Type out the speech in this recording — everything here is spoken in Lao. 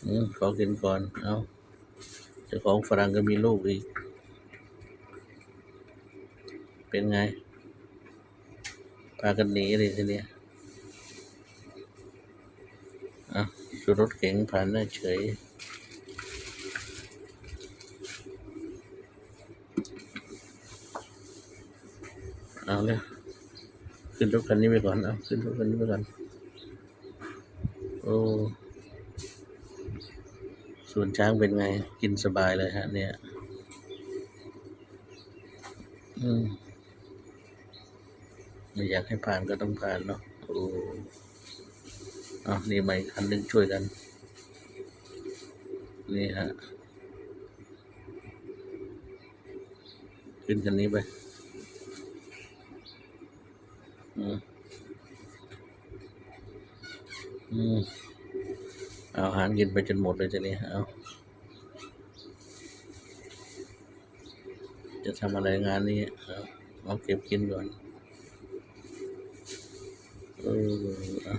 ອືມ ຂໍກິນກ່ອນ. ເອົ້າ ເຈົ້າຂອງຝຣັ່ງກໍມີລູກອີກ. ເປັນໄງ? ພາກັນໜີເລີຍທີນີ້. ເອົ້າ ສູ່ລົດເກັງຜ່ານໜ້າເສີຍ. ເອົາເລີຍ ຂຶ້ນລົດຄັນນີ້ໄປກ່ອນ. ເອົາ ຂຶ້ນລົດຄັນນີ້ໄປກ່ອນ. ໂອ້ ສວນຊ້າງເປັນໄງ? ກິນສະບາຍເລີຍຮະເນຍ. ອືມ ບໍ່ຢາກໃຫ້ຜ່ານກໍຕ້ອງຜ່ານເນາະ. ໂອ້ ເອົາ ນີ້ມາອີກຄັນໜຶ່ງ ຊ່ວຍກັນ. ນີ້ຮະ ຂຶ້ນຄັນນີ້ໄປ. ອືມ ອືມ ເອົາ ອາຫານກິນໄປຈົນໝົດເລີຍທີນີ້. ເອົາ ຈະທຳອະໄລງານນີ້? ເອົາ ເອົາເກັບກິນກ່ອນ. ເອີ ເອົາ.